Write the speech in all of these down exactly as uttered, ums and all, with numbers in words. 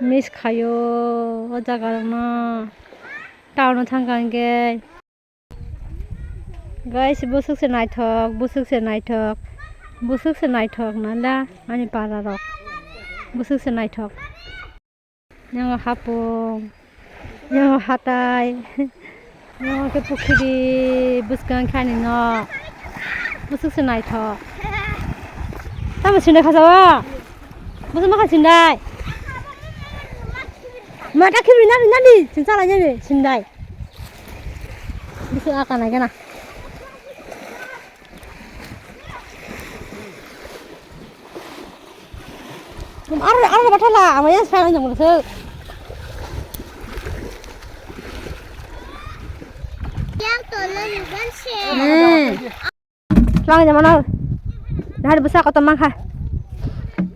Miss khayo o jaga rokno. Town o thangkha hwnkhe. Guys, bwswk se naithok, bwswk se naithok, bwswk se naithok nanda ani para rok. Bwswk se naithok. Yango hapung, yango hatai, yango khe pukhiri, bwskang khe ani nok. Bwswk se naithok. Tamo sindai khajawa? Bwswk ma kha sindai? Mata khibri nari nari, sing chala nari, sindai. Bwswk aka nai gana. Aro, aro bathala, amaya sa nang jong se. Yang tolo yuban se. Hmm. Lang jong mana. Nahar bwsa kotor mankha.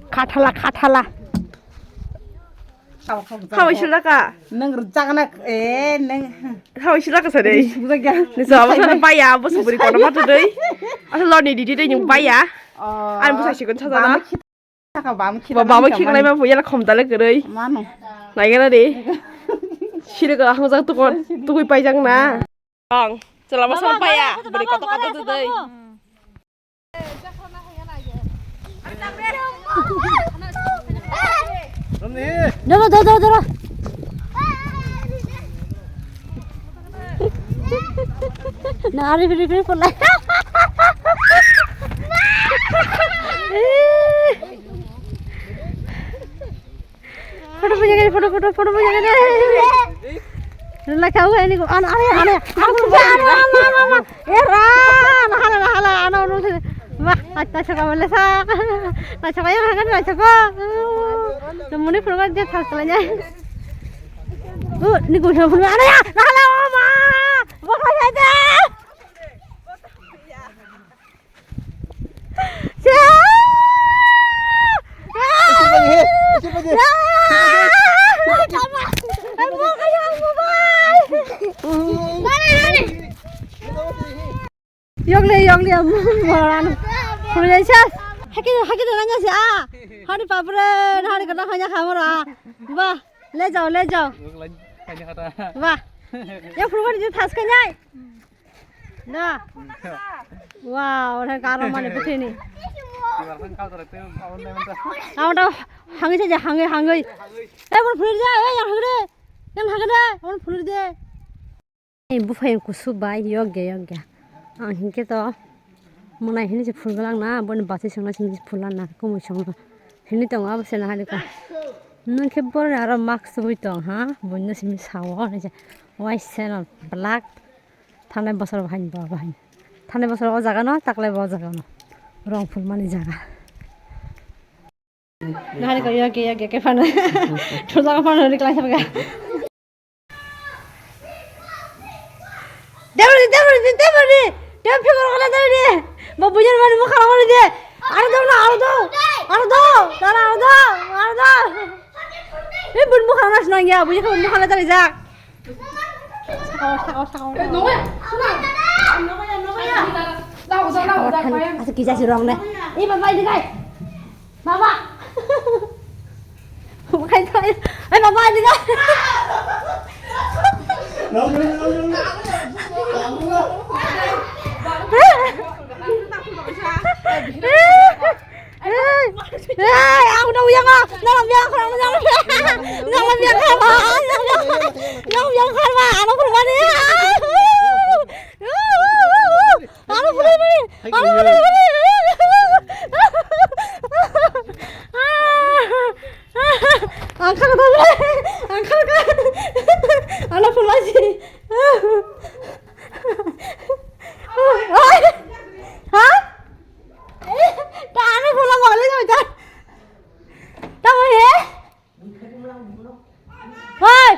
Khathala, khathala. Hawai sulaka. Nang rwchakna, eh, nang. Hawai sulaka sa dei. Sujak ya. Ni sa, abo sa baya, abo sa buri kono mata dei. Asa loni didi dei nyung baya. Oh. Ani bwsa sikon sa jana. Bam khit-, saka bam khit-, ba, bam khit-, khiklai ma buyala khom dale kwrwi. Mano. Naigana de. Siri ko hang jak tukon, tukui paijak na. Ang, chwla bwsa baya, buri kotor kotor dei. Doro, doro, doro, doro. Na, ari, ari, ari, polai. Photo puja gini, photo, photo, photo puja gini. Rela kau ini ko, ano, ano, ano, ano, ano, ano, ano. Era, nahala, nahala, ano, ano, ano. Wah, taisa ka bole sa. Taisa ka yang kan taisa ko. Temuni program dia tas kalanya. Bu, ni ko sa bu, ano ya, nahala, mama. Wah, ya deh. Yokle, yokle, moran. Khulai sa. Haki, haki dana nya sa. Hari papre, hari kana hanya khamara. Wah, le jao, le jao. Wah. Ya phulmani je thas kanyai. Da. Wow, othai karo mani bwthwini. Amo to hangwi se je, hangwi, hangwi. Eh, bon phulur je, eh, yang hangwi de. Yang hangwi de, bon phulur je. Eh, buphai kusu bai, yokya, yokya. Ang hinkhe to mwnai hini se phulgwlak na, boni bachai songna sini phulana, kumui songna. Hini tongo abo se na hari ko. Nwng khe boroni aro mask chubui tong ha, buino simi sao, hini se. Wai seno black. Thanai bosor bahai bo bahai. Thanai bosor o jaga no, taklai bo o jaga no. Rong phulmani jaga. Nahari ko yage yage ke phano. Thujaga phano ri klai sabga. Debri, debri, debri. Debri phikor kala debri. Bo bujar mani mukha mani de. Aro do na, aro do. Aro do. Dara aro do. Aro do. Ei bun mukha na sinang ya, bujar mukha na dari jak. Sakao, sakao, sakao. Asa kisa si rong de. Ih, baba, ini kai. Baba. Bukan kai. Eh, baba, ini kai. Hey, hey, aku udah uyang ah. Dalam biang, dalam biang, dalam biang karma, dalam biang, dalam biang karma. Ano kurban ya. Ano kurban, ano kurban. Ang kha kha, ang kha kha. Ano kurban sih. Ha? Tamo pula mole jai ta. Tamo he? Hoi.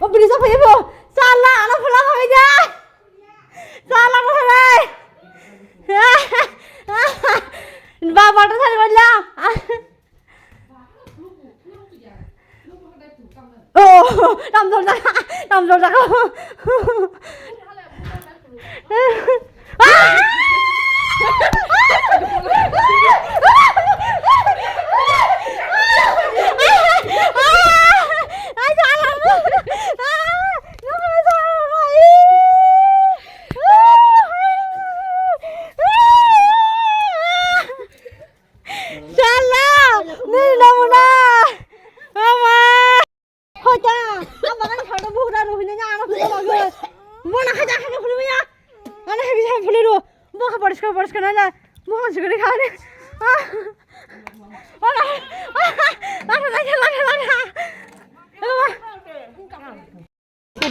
O bini sa phai bo. Sala, ano pula mole jai. Sala mo hai. Baba to sari bolla. Oh, tam jol jaga, tam jol jaga.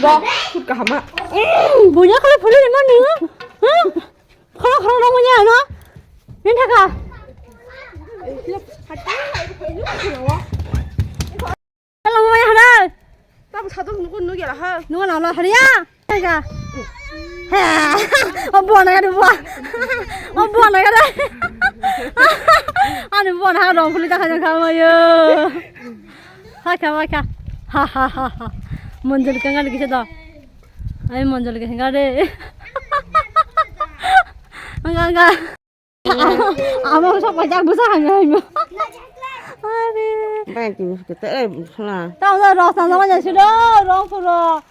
Wah, sut kahama. Bunya khala phuli ma ni. Ha? Khala khala no munya no. Ni thaka. Khala munya hara. Tabuk sadok nugo nugela ha. Nugo na la hariya. Thaka. Ha. O bona ga bo. O bona ga. Ani bona ha rong phuli ta kha kha mayo. Hakha, hakha. Ha, ha, ha, ha. Monjol kanga de kisa do. Ai monjol kanga de. Anga, anga. Amo sa pajak busa hanya hanya. Are. Bai tu kete eh khla. Tamo rosna sama jasi do, rong puro.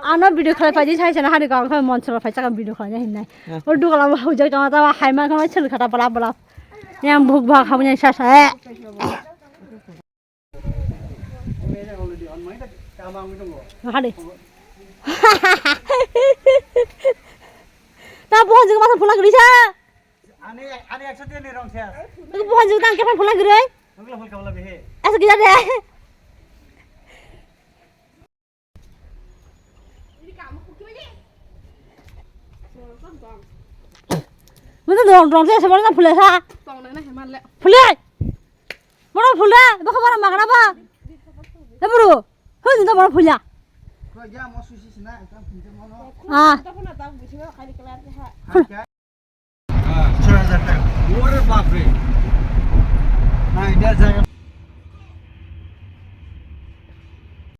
Ano video khalai paji sai sana hari kang khalai monjol pai chaka video khalai hinai. Ur dugala hujak tama tama hai ma khamai chul khata bala bala. Yang buk bak khamai sa sa. Hade. Ta buhan juga masa phone lagi sa. Ani ani ekso tiyan ni rong sa. Buhan juga tang kepan phone lagi re. Nungla phone kamla bihe. Asa gila de. Masa dong dong sa, semua phone sa. Phone. Moro phulya, bokha bara magana ba. He buru, hoi jinta moro phulya. Ah. Phul- Ore bapre. Nai, dia jaga